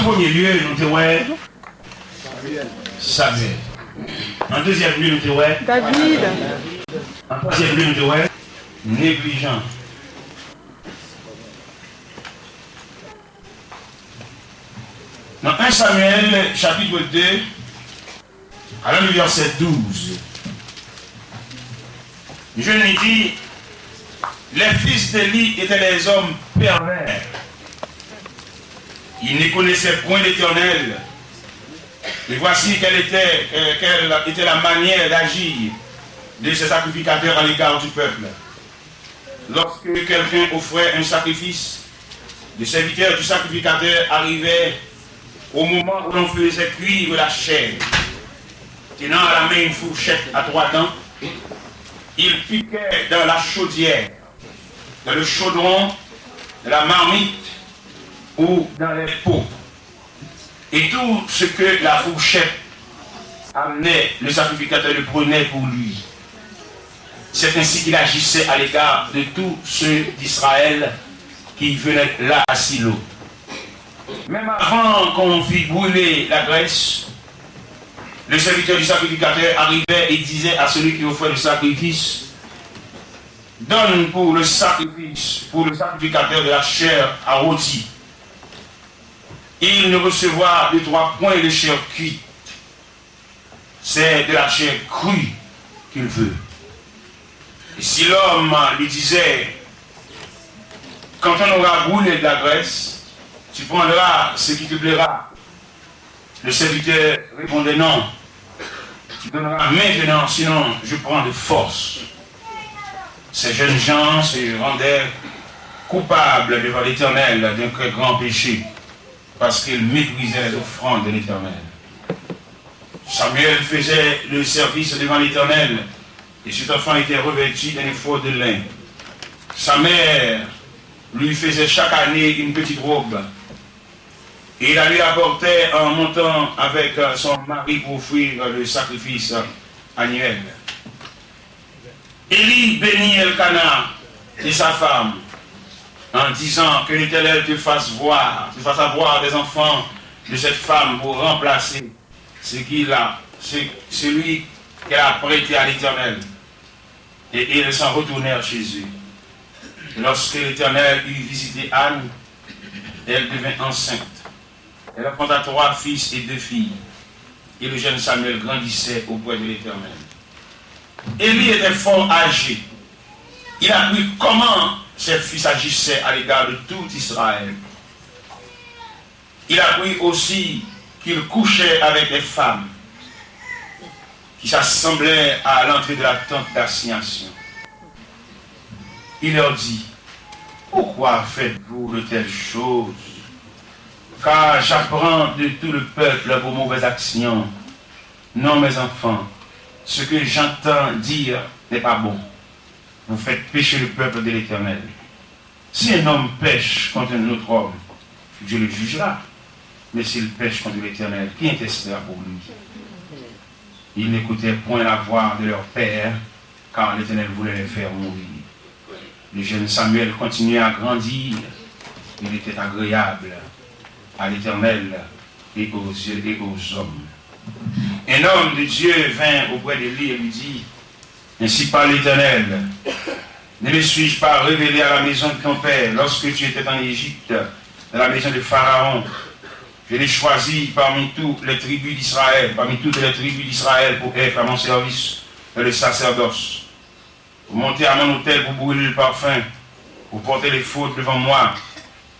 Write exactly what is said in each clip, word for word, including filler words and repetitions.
Premye lye, nou te wè Samyèl. An dezyèm lye, nou te wè David. An twazyèm lye, nou te wè neglijan. Nan en Samyèl, chapit de, alon li vèsè douz. Je lui dis, les fils d'Élie étaient des hommes pervers. Ils ne connaissaient point l'Éternel. Et voici quelle était, euh, quelle était la manière d'agir de ces sacrificateurs à l'égard du peuple. Lorsque quelqu'un offrait un sacrifice, le serviteur du sacrificateur arrivait au moment où l'on faisait cuire la chair. Tenant à la main une fourchette à trois dents, il piquait dans la chaudière, dans le chaudron, dans la marmite ou dans les pots. Et tout ce que la fourchette amenait, le sacrificateur le prenait pour lui. C'est ainsi qu'il agissait à l'égard de tous ceux d'Israël qui venaient là à Silo. Même avant qu'on fît brûler la graisse, le serviteur du sacrificateur arrivait et disait à celui qui offrait le sacrifice, donne pour le sacrifice, pour le sacrificateur de la chair à rôti. Il ne recevra de toi point de chair cuite. C'est de la chair crue qu'il veut. Et si l'homme lui disait, quand on aura brûlé de la graisse, tu prendras ce qui te plaira. Le serviteur répondait, non, tu donneras maintenant, sinon je prends de force. Ces jeunes gens se rendaient coupables devant l'Éternel d'un très grand péché, parce qu'ils méprisaient les offrandes de l'Éternel. Samuel faisait le service devant l'Éternel, et cet enfant était revêtu d'un éphod de lin. Sa mère lui faisait chaque année une petite robe, et il la lui apportait en montant avec son mari pour offrir le sacrifice annuel. Élie bénit Elkana et sa femme en disant, que l'Éternel te fasse voir, te fasse avoir des enfants de cette femme pour remplacer ce qu'il a, ce, celui qu'elle a prêté à l'Éternel. Et ils s'en retournèrent chez eux. Et lorsque l'Éternel eut visité Anne, elle devint enceinte. Elle enfanta trois fils et deux filles. Et le jeune Samuel grandissait auprès de l'Éternel. Élie était fort âgé. Il apprit comment ses fils agissaient à l'égard de tout Israël. Il apprit aussi qu'ils couchaient avec des femmes qui s'assemblaient à l'entrée de la tente d'assignation. Il leur dit, pourquoi faites-vous de telles choses? Car j'apprends de tout le peuple vos mauvaises actions. Non, mes enfants, ce que j'entends dire n'est pas bon. Vous faites pécher le peuple de l'Éternel. Si un homme pèche contre un autre homme, Dieu le jugera. Mais s'il pèche contre l'Éternel, qui intercédera pour lui? Ils n'écoutèrent point la voix de leur père, car l'Éternel voulait les faire mourir. Le jeune Samuel continuait à grandir. Il était agréable à l'Éternel et aux yeux et aux hommes. Un homme de Dieu vint auprès de lui et lui dit, ainsi parle l'Éternel, ne me suis-je pas révélé à la maison de ton père lorsque tu étais en Égypte, dans la maison de Pharaon? Je l'ai choisi parmi toutes les tribus d'Israël, parmi toutes les tribus d'Israël pour être à mon service dans le sacerdoce, pour monter à mon autel pour brûler le parfum, pour porter l'éphod devant moi.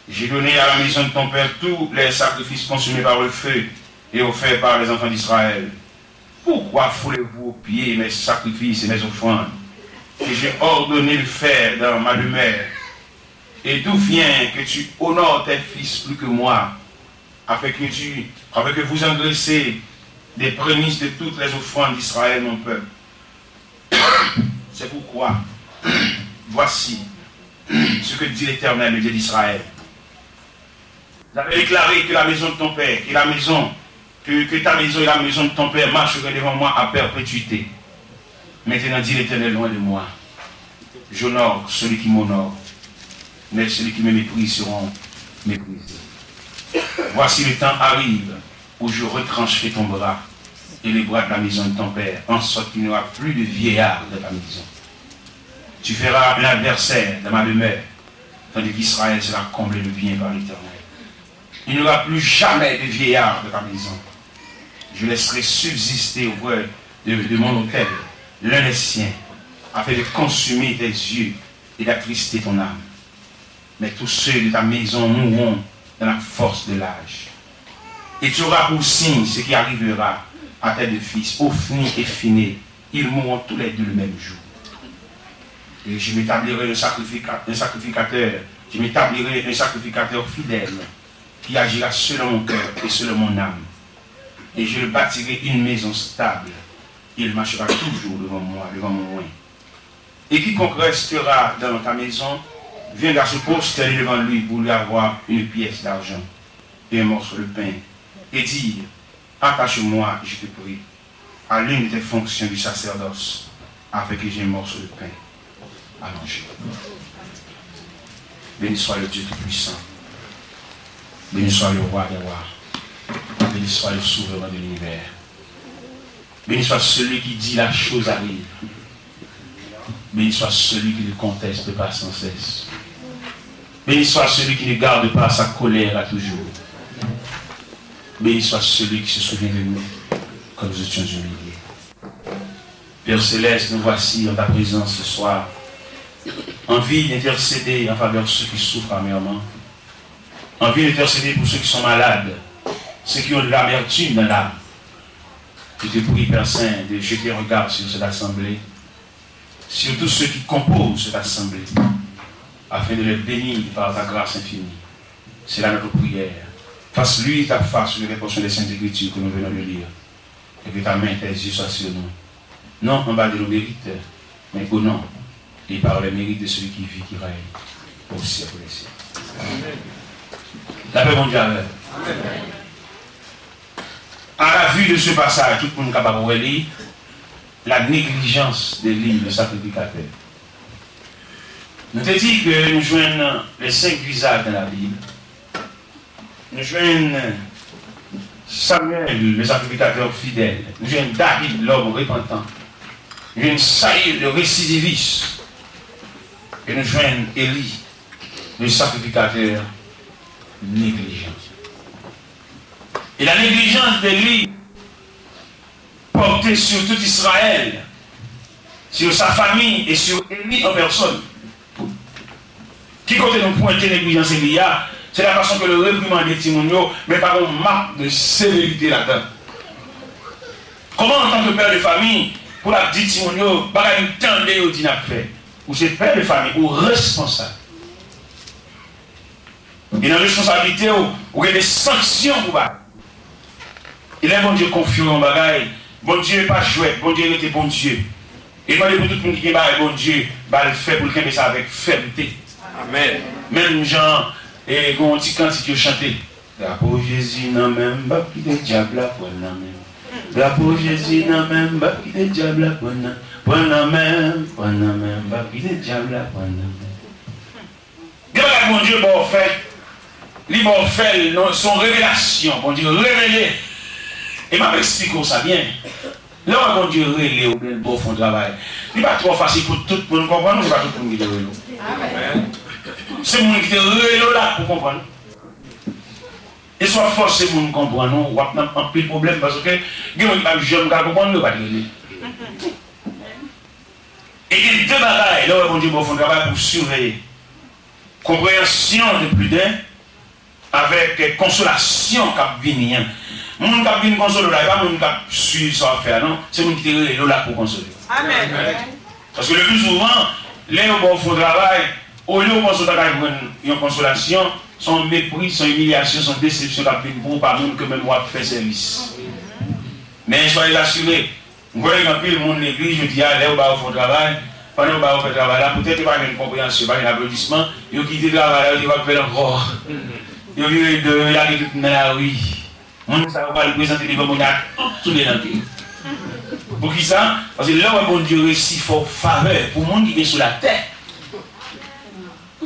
J'ai donné à la maison de ton père tous les sacrifices consumés par le feu et offerts par les enfants d'Israël. Pourquoi foulez-vous aux pieds mes sacrifices et mes offrandes que j'ai ordonné de faire dans ma demeure? Et d'où vient que tu honores tes fils plus que moi, afin que tu, afin que vous engraissez des prémices de toutes les offrandes d'Israël, mon peuple? C'est pourquoi, voici ce que dit l'Éternel, le Dieu d'Israël. Vous avez déclaré que la maison de ton père, que la maison, que, que ta maison et la maison de ton père marcheraient devant moi à perpétuité. Maintenant, dit l'Éternel, loin de moi, j'honore celui qui m'honore, mais celui qui me méprise seront méprisés. Voici, le temps arrive où je retrancherai ton bras et les bras de la maison de ton père, en sorte qu'il n'y aura plus de vieillard dans ta maison. Tu feras un adversaire dans ma demeure, tandis qu'Israël sera comblé de bien par l'Éternel. Il n'y aura plus jamais de vieillard dans ta maison. Je laisserai subsister auprès de, de mon autel l'un des siens, afin de consumer tes yeux et d'attrister ton âme. Mais tous ceux de ta maison mourront dans la force de l'âge. Et tu auras pour signe ce qui arrivera à tes deux fils, Hophni et Phinée. Ils mourront tous les deux le même jour. Et je m'établirai un sacrifica-, un sacrificateur, je m'établirai un sacrificateur fidèle qui agira selon mon cœur et selon mon âme. Et je le bâtirai une maison stable. Il marchera toujours devant moi, devant mon oint. Et quiconque restera dans ta maison viendra se prosterner devant lui pour lui avoir une pièce d'argent et un morceau de pain, et dire, attache-moi, je te prie, à l'une de tes fonctions du sacerdoce, afin que j'ai un morceau de pain à manger. Béni soit le Dieu Tout-Puissant. Béni soit le Roi des rois. Béni soit le Souverain de l'univers. Béni soit celui qui dit la chose arrive. Béni soit celui qui ne conteste pas sans cesse. Béni soit celui qui ne garde pas sa colère à toujours. Béni soit celui qui se souvient de nous quand nous étions humiliés. Père céleste, nous voici en ta présence ce soir, en vue d'intercéder en faveur de ceux qui souffrent amèrement, en vue d'intercéder pour ceux qui sont malades, ceux qui ont de l'amertume dans l'âme. Je te prie, Père Saint, de jeter un regard sur cette assemblée, sur tous ceux qui composent cette assemblée, afin de les bénir par ta grâce infinie. C'est là notre prière. Fasse luire ta face sur les portions des Saintes Écritures que nous venons de lire, et que ta main, tes yeux soient sur nous, non en bas de nos mérites, mais au nom et par le mérite de celui qui vit, qui règne au siècle des siècles. Lapè Bondye avè w. À la vue de ce passage, tout moun kapab wè li, la négligence d'Élie, le sacrificateur. Nou te di ke nou jwenn les cinq visages dans la Bible. Nou jwenn Samuel, le sacrificateur fidèle. Nou jwenn David, l'homme repentant. Nou jwenn Saül, le récidiviste. E nou jwenn Élie, le sacrificateur négligent. Et la négligence d'Élie portait sur tout Israël, sur sa famille et sur Élie en personne. Ki kote nou pwente neglijans Élie a, c'est la façon que le reprimande timoun yo, men pa gon mak de sévérité ladan. Kòman, antanke pè de fanmi, pou l ap di timoun yo, bagay m tande yo di n ap fè? Ou se pè de fanmi, ou responsab. E nan responsablite w, ou gen de sanksyon pou bay. E lè Bondye konfye w yon bagay, Bondye pa jwèt, Bondye rete Bondye. E mande pou tout moun ki gen bagay Bondye ba l fè, pou l kenbe sa avèk fèmte. Amèn. Menm jan, e, gen yon ti kantik yo chante. Drapo Jezi nan men m, m p ap kite dyab la pran l nan men m. Drapo Jezi nan men m, m p ap kite dyab la pran l nan, pran l nan men m, pran l nan men m, m p ap kite dyab la pran l nan men m. Gen bagay Bondye ba w fè, li ba w fè l, non, se yon revelasyon, Bondye revele. E m ap eksplike w sa byen. Lè w wè Bondye rele w, oubyen l ba w fè yon travay, li pa twò fasil pou tout moun konprann ou, se pa tout moun ki te rele w. Se moun ki te rele w la pou konprann ou. E si w ap fòse moun konprann ou, w ap nan anpil pwoblèm, paske gen moun ki p ap janm ka konprann ou, yo pa t rele. E gen de bagay, lè w wè Bondye ba w fè yon travay pou w siveye. Konpreyansyon de pli de, avèk konsolasyon k ap vini an. Moun k ap vin konsole w la, e pa moun k ap swiv sa w ap fè a, non. Se moun ki te rele w la pou konsole w. Amèn. Paske le pli souvan, lè yo ba w fè yon travay, olye w panse w ta ka jwenn yon konsolasyon, se yon mepri, se yon imilyasyon, se yon desepsyon k ap vin pou ou pa moun ke menm w ap fè sèvis. Men soyez assurés, m konnen gen anpil moun legliz jodi a, lè yo ba yo fè yon travay, pandan yo ba yo fè travay la, poutèt yo pa jwenn konpreyansyon, pa jwenn aplodisman, yo kite travay la, yo di yo p ap fè l ankò. Yo vire do yo, yo lage tout nan lari. Moun sa yo pral prezante devan Bondye ak tout soulye nan pye yo. Poukisa? Paske lè w wè Bondye resi fè w favè pou moun ki gen sou latè,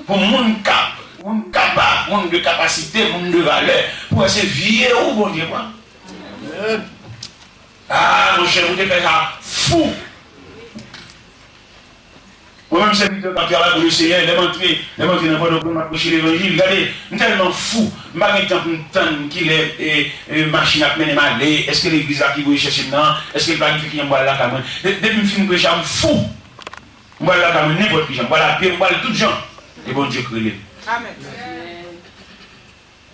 pou moun k ap Moun kapab, moun de kapasite, moun de valè. Pou wè se vye ou Bondye pran. Ah, monchè, ou te fè sa fou. Mwen menm, sèvitè k ap travay pou Lesenyè, lè m antre, lè m antre nan Pòtoprens, m ap preche levanjil. Gade, m tèlman fou, m pa gen tan pou m tann kilè, e, e, machin ap mennen m ale, èske legliz la ki voye chèche m nan, èske l planifye kijan m pral lakay mwen. De-, depi m fin preche a, m fou. M pral lakay mwen nenpòt kijan, m pral apye, m pral tout jan. E Bondye k rele m. Amèn.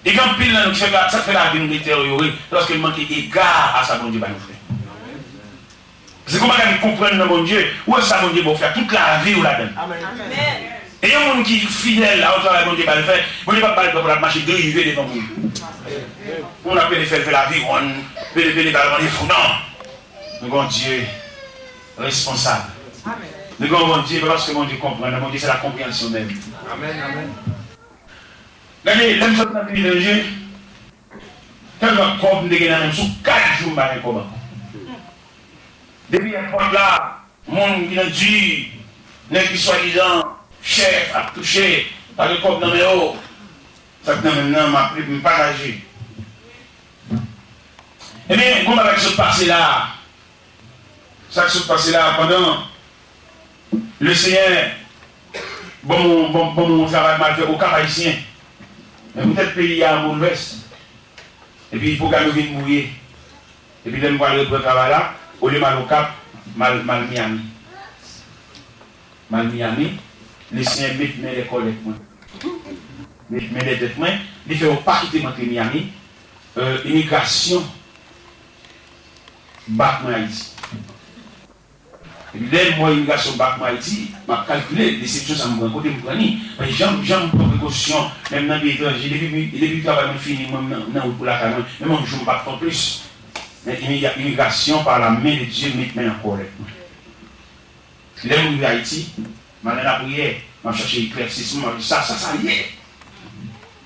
E gen anpil nan nou ki fè, sa k fè lavi nou deteryore, se paske n manke ega a sa Bondye ba nou fè. Se konn bagay nou konprann nan Bondye, ou wè sa Bondye ba w fè, tout lavi w ladan l. Amèn. E yon moun ki fidèl la, yon travay Bondye ba l fè, Bondye p ap ba l pè pou l ap mache drive devan moun. Pou moun ap pede fè l fè laviwonn, pede, pede ba l randevou, non. Nou gen yon Dye responsab. Nou gen yon Bondye, pa paske Bondye konprann, Bondye se la konpreyansyon menm. Amèn, amèn. Gade, lè m sot nan peyi etranje, tèlman kòb m te gen nan men m, sou kat jou m pa gen kòb ankò. Depi èpòt la, moun ki nan di, nèg ki swadizan chèf ap touche, pa gen kòb nan men yo. Sa k nan men m nan, m ap, m pataje. Ebyen, gon bagay ki sot pase la. Sa k sot pase la, pandan Lesenyè ban m, ban, ban m yon travay m al fè Okap Ayisyen. Men poutèt peyi a an boulvès. Epi pwogram yo vin bwouye. Epi lè m pral reprann travay la, olye m al Okap, m al, m al Miami. M al Miami, Lesenyè met men dèyè kòlèt mwen. Met men dèyè tèt mwen, li fè yo pa kite m antre Miami. Euh, imigrasyon bak mwen Ayiti. Epi lè m wè imigrasyon bak mwen Ayiti, m ap kalkile desepsyon sa m pran, kote m pran li. Men jan, jan m pran prekosyon, menm nan peyi etranje, depi, depi travay mwen fini, mwen nan, nan wout pou lakay mwen, menm yon jou m p ap pran plis. Men imigra-, imigrasyon, par la main de Dieu, met men nan kòlèt mwen. Lè m rive Ayiti, m al nan lapriyè, m ap chache eklèsisman, m ap di, "Sa, sa, sa ye?"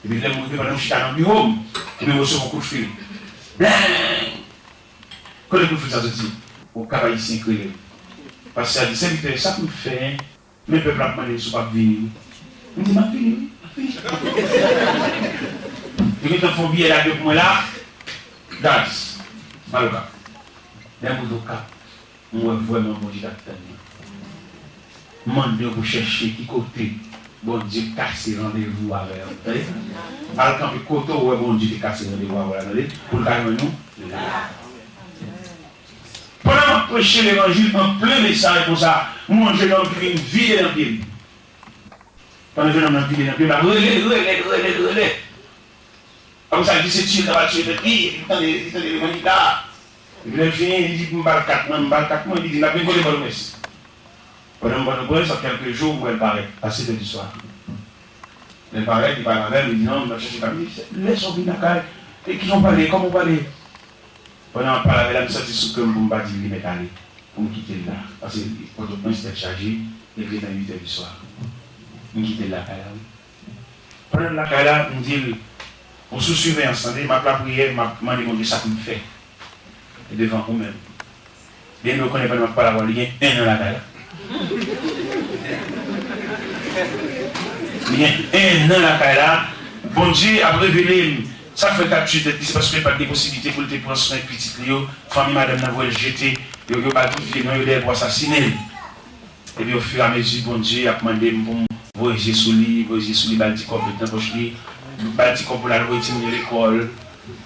Epi lè m rive, pandan m chita nan biwo m, epi m resevwa yon kout fil. Blen! Kote kout fil sa soti? Okap Ayisyen k rele m. Pastè a di, "Sèvitè, sa pou n fè, men pèp la ap mande m si w p ap vini, wi." M di, "M ap vini, wi, m ap vini." Yo gentan fè yon biyè lage pou mwen la, Dadis, m al Okap. Lè m rive Okap, m wè vrèman Bondye t ap tann mwen. M mande w pou chèche ki kote Bondye kase randevou avè w. Tande? Al kanpe kote w wè Bondye te kase randevou avè w la, tande? Pou l ka jwenn ou la. Pandan m ap preche levanjil an plen mesaj konsa, m wè yon jennonm ki vin vide nan pye m. Pandan jennonm nan vide nan pye m, l ap rele, rele, rele, rele. Apre sa, li di se tiye l ta pral tiye tèt li, epi li tande, li tande levanjil la. Epi lè l fini, li di pou m ba l kat mwen, m ba l kat mwen, li di n ap vin kote Pòtoprens. Pandan m Pòtoprens, ap kèlke jou, m wè l parèt, a sèt è di swa. Lè l parèt, li pale avè m, li di non, m ap chèche pa m, li di, "Lèse w vin lakay, e kijan w pale, kòman w pale?" Pandan m ap pale avè l la, m santi sou kè m pou m pa di l li mèt ale, pou m kite l la, paske Pòtoprens tèt chaje, e l gentan uit è di swa. M kite l lakay la, wi. Pandan m lakay la, m di l, ou sou siveyans, tande, m ap lapriyè, m ap mande Bondye sa pou m fè. E devan ou menm. Byen, ou konnen pandan m ap pale avè w, li gen en an lakay la. Li gen en an lakay la. Bondye ap revele m. Sa k fè l t ap tiye tèt li, se paske l pa t gen posiblite pou l te pran swen pitit li yo. Fanmi madanm nan voye l jete. Yo, yo ba l tout vye non yo dèyè pou asasinen l. Epi ofiramezi, Bondye ap mande m pou m voye je sou li, voye je sou li, ba l ti kòb met nan pòch li, ba l ti kòb pou l al voye timoun yo lekòl,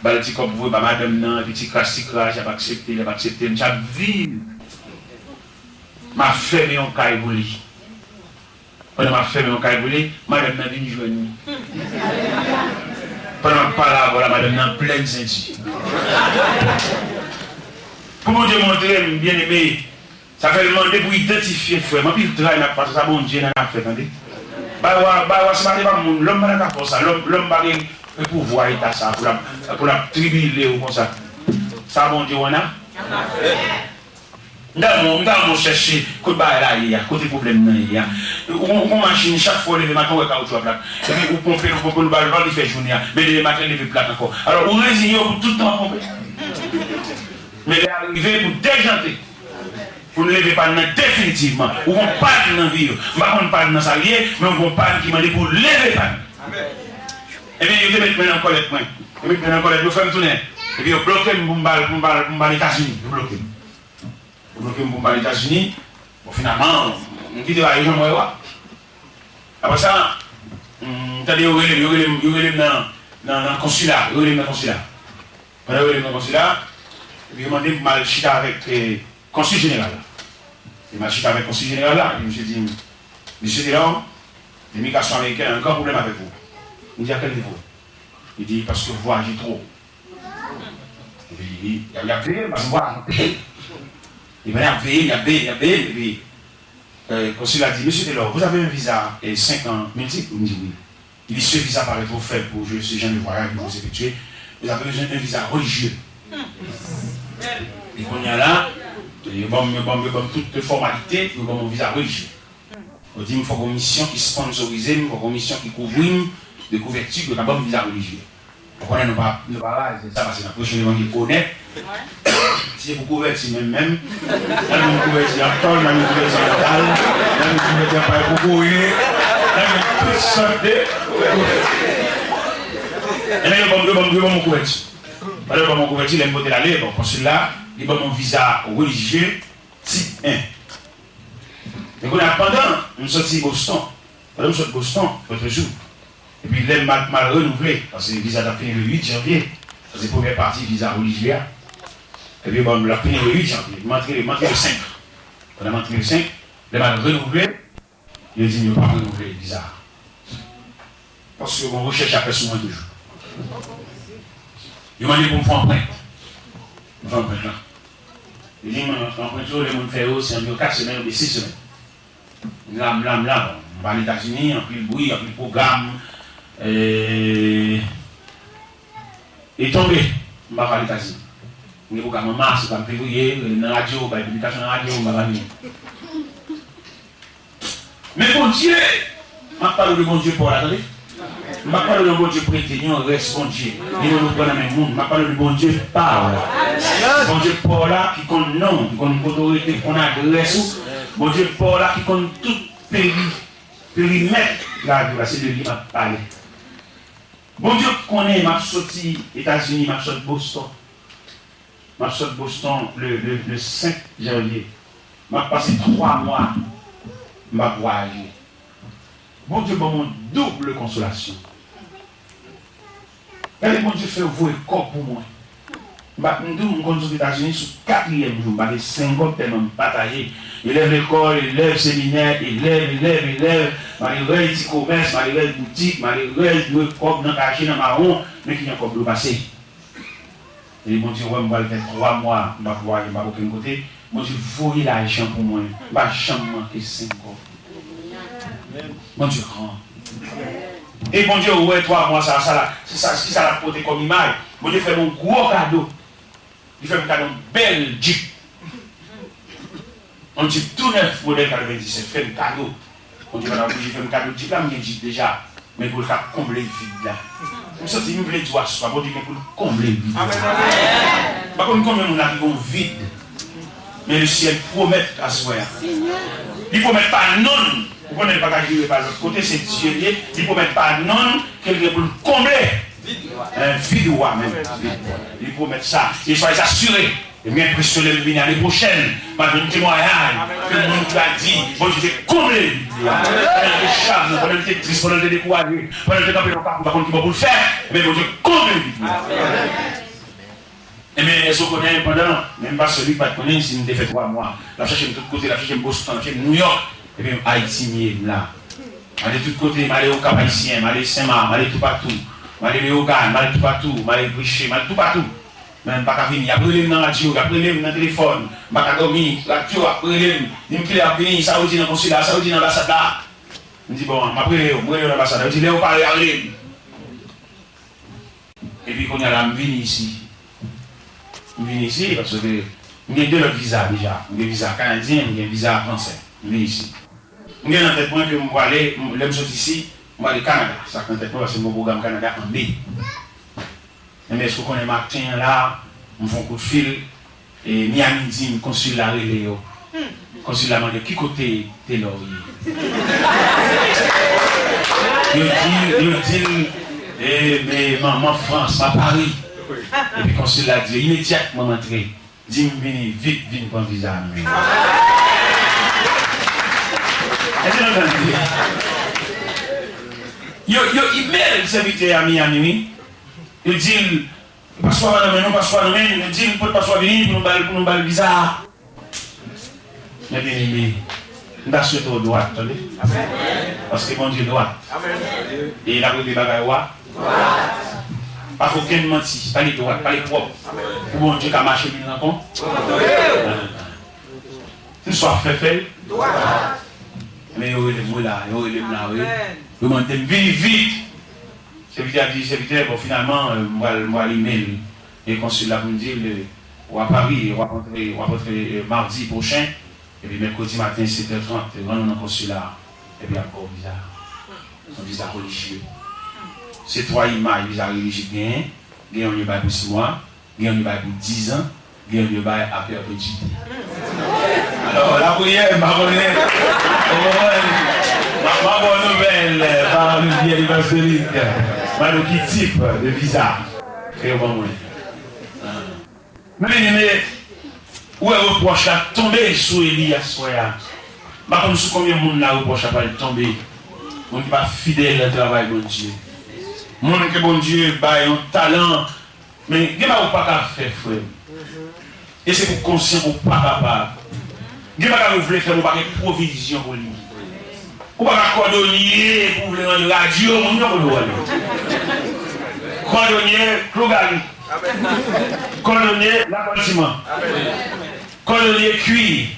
ba l ti kòb pou voye ba madanm nan, epi ti kras, ti kras, y ap aksepte, y ap aksepte. M t ap viv. M ap fèmen yon kay pou li. Pandan m ap fèmen yon kay pou li, madanm nan vin jwenn li. Pandan m ap pale avè w la, madanm nan an plèn senti. Pou Bondye montre m, byeneme, sa fè l mande pou idantifye frè m. Anpil tray n ap pase, sa Bondye nan afè, tande. Bay wa, bay wa, se pa, se pa moun, lòm pa nan ka fè w sa, lòm, lòm pa gen pouvwa eta sa pou l ap, pou l ap tribile w konsa. Sa Bondye w nan. M ta renmen, m ta renmen w chèche kote bagay la ye a, kote pwoblèm nan ye a. Ou, ou gon machin, chak fwa w leve maten, w wè kawoutchou a plat. Epi ou ponpe l, ou ponpe l, ou ba l van, li fè jounen an. Men demen maten, l leve plat ankò. Alò, ou reziye w pou tout tan w ap ponpe. Men lè a rive pou dejante. Pou n leve pàn nan definitivman. Ou gon pàn nan vi w. M pa konn pàn nan sa l ye, men ou gon pàn ki mande pou w leve pàn. Ebyen, yo te met men nan kòlèt mwen. Yo met men nan kòlèt, yo fè m tounen. Epi yo bloke m pou m pa al, pou m pa al, pou m pa al Etazini. Yo bloke m. Yo bloke m pou m pa al Etazini. Bon, finalman, m kite bagay yo jan mwen yo a. Apre sa, m tande yo rele m, yo rele m, yo rele m nan, nan, nan konsila, yo rele m nan konsila. Pandan yo rele m nan konsila, epi yo mande m pou m al chita avèk, eh, konsil jeneral la. E m al chita avèk konsil jeneral la, epi misye di m, "Mesye Taylor, imigrasyon amerikèn an gen yon gran pwoblèm avèk ou." M di, "A kèl nivo?" Li di, "Paske w vwayaje twò." Epi, y ap, y ap veye m, paske m vwayaje anpil. Epi, y ap veye m, y ap veye m, y ap veye m, epi, eh, konsil la di, "Mesye Taylor, vous avez un visa, eh, cinq ans multiple?" M di, "Oui." Li di, "Ce visa paraît trop faible pour ce genre de voyage que vous effectuez. Vous avez besoin d'un visa religieux." E kounye a la, yo ban m, yo ban m, yo ban m tout fòmalite, yo ban m yon viza relijye. Yo di m fòk yon misyon ki sponsorize m, fòk yon misyon ki kouvri m de kouvèti pou yo ka ban m viza relijye. Ou konnen nou pa, nou pa raze sa, paske n ap preche levanjil onèt. Si se pou kouvèti menm, menm, n ap jwenn kouvèti an tòl, n ap jwenn kouvèti an dal, n ap jwenn kouvèti an pay kokoye, n ap jwenn tout sòt de kouvèti. Ebyen, yo ban m, yo ban m, yo ban m yon kouvèti. Pandan yo ban m yon kouvèti, lè m pote l ale, bon, konsil la, li ban m yon viza relijye tip en. Men kounye a, pandan m soti Boston, pandan m sot Boston, lòt jou, epi lè m al, m al renouvle, paske viza t ap fini le uit janvye, sa se premyè pati viza relijye a, epi bon, l ap fini le uit janvye, m antre, m antre le senk. Pandan m antre le senk, lè m al renouvle, yo di m yo p ap renouvle viza a. Paske yo gen yon rechèch a fè sou mwen toujou. Yo mande pou m fè anprent. M fè anprent lan. Yo di m anprent yo, lè moun fè yo, se anviwon kat semèn oubyen sis semèn. M la, m la, m la, bon, m pa al Etazini, anpil bri, anpil pwogram, e, e tonbe, m pa ka al Etazini. M gen pwogram an mas, pwogram fevriye, nan radyo, bay piblikasyon nan radyo, m pa ka vini. Men Bondye, m ap pale w de Bondye pa w la, tande. M pa pale w de yon Bondye prete, ni yon rès Bondye, ni yon nou pran nan men moun. M ap pale w de Bondye pa w la. Bondye pa w la ki konn non w, ki konn kote w rete, ki konn adrès ou. Bondye pa w la ki konn tout peri, perimèt lavi w la, se de li m ap pale. Bondye konnen m ap soti Etazini, m ap sot Boston. M ap sot Boston le, le, le senk janvye. M ap pase twa mwa, m p ap vwayaje. Bondye ban m yon doub konsolasyon. Gade, Bondye fè voye kòb pou mwen. M pa, m di w, m konn sot Etazini sou katriyèm jou, m pa gen senk kòb tèlman m bataye. Elèv lekòl, elèv seminè, elèv, elèv, elèv, m ale rèy ti komès, m ale rèy boutik, m ale rèy dwe kòb nan kache, nan mawon, men ki jan kòb yo pase. E Bondye wè m pral fè twa mwa, m p ap vwayaje, m p ap okenn kote. Bondye voye lajan pou mwen. M pa janm manke senk kòb. Bondye gran. E Bondye wè twa mwa sa, sa la, se sa, se sa l ap pote kòm imaj. Bondye fè m yon gwo kado. Li fè m kado yon bèl Jeep. Yon Jeep tou nèf, modèl katrevenndisèt, fè m kado. Bondye pa t oblije fè m kado Jeep la, m gen Jeep deja. Men pou l ka konble vid la. M santi m vle di w aswè a, Bondye gen pou l konble vid la. M pa konn konbyen moun la ki gen yon vid. Men lesyèl pwomèt aswè a. Li pwomèt pa non l. Ou konnen l pa ka jire pa lòt kote, se Dye l ye. Li pwomèt pa non l ke l gen pou l konble. Vid ou a menm. Li pwomèt sa. E soyez assurés. E m gen enpresyon lè m vini ane pwochèn, m ap jwenn temwayaj ke moun ki va di, Bondye te konble vid li a. Pandan l te chavire, pandan l te tris, pandan l te dekouraje, pandan l te kanpe nan yon kakou, l pa konn ki bò pou l fè, ebyen Bondye konble vid li a. Ebyen, èske w konnen pandan, menm pastè Luc pa t konnen si m te fè twa mwa. L ap chèche m tout kote, l ap chèche m Boston, l ap chèche m New York, epi Ayiti m ye, m la. M ale tout kote, m ale Okap Ayisyen, m ale Senmak, m ale toupatou. M ale Leyogàn, m ale toupatou, m ale Griche, m ale toupatou. Men m pa ka vini. Y ap rele m nan radyo, y ap rele m nan telefòn. M pa ka dòmi. Radyo ap rele m. Di m kilè y ap vini, sa yo di nan konsila, sa yo di nan anbasad la. M di, bon, m ap rele yo, m rele yo nan anbasad la. Yo di, lè yo pare, y a rele m. Epi kounye a la, m vini isi. M vini isi paske m gen de lòt viza deja. M gen viza kanadyen, m gen viza fransè. M vini isi. M gen nan tèt mwen ke m prale, m, lè m sot isi, m prale Kanada. Sa k nan tèt mwen, paske m gen pwogram Kanada an me. Enben, èske w konnen maten an la, m fè yon kout fil, e Miami di m konsil la rele yo. Konsil la mande yo, "Ki kote Taylor ye?" Yo di, yo di l, E, e, manman Frans, m a Pari. Epi konsil la di, imedyatman m antre, di m vini vit, vin pran viza a nou. Èske nou tande? Yo, yo imèl sèvitè a Miami, wi. Yo di l, Paswa pa nan men nou, paswa nan men, yo di l pot paswa vini pou nou ba l, pou nou ba l viza a. Men byeneme, m ta swete w dwat, tande. Paske Bondye dwat. E l ap regle bagay ou a. Pa fè okenn manti, pale dwat, pale pwòp. Pou Bondye ka mache vin rankon. Tout sa w ap fè, fè l. Men yo rele m, wi la, yo rele m la, wi. Yo mande m vini vit. Sèvitè a di, sèvitè, bon, finalman, euh, m pral, m pral imèl e konsil la pou m di l, euh, w a Pari, w ap antre, w ap antre, euh, madi pwochen, epi mèkredi maten, sèt è trant, rann ou nan konsila a, epi y ap ba w viza. Se yon viza relijye. Se twa imaj viza relijye ki genyen. Gen yon yo bay pou sis mwa, gen yon yo bay pou diz an, gen yon yo bay a pèpetwite. Alò, lapriyè, m pa konnen. Ou konprann? M a, m a ba w nouvèl, eh, pa le byen evanjelik. M a di w ki tip de viza ke yo ban mwen. Men, men, men, ou wè repwòch la tonbe sou Eli aswè a. M pa konn sou konbyen moun la repwòch la pral tonbe. Moun ki pa fidèl nan travay Bondye. Moun ke Bondye bay yon talan. Men gen bagay ou pa ka fè, frè m. E se pou konsyan ou pa kapab. Gen bagay ou vle fè, men ou pa gen pwovizyon pou li. Ou pa ka kòdonye pou w vle rann radyo, moun yo kote w ale. Kòdonye Clou Gali. Kòdonye Lakòl Siman. Kòdonye kwi.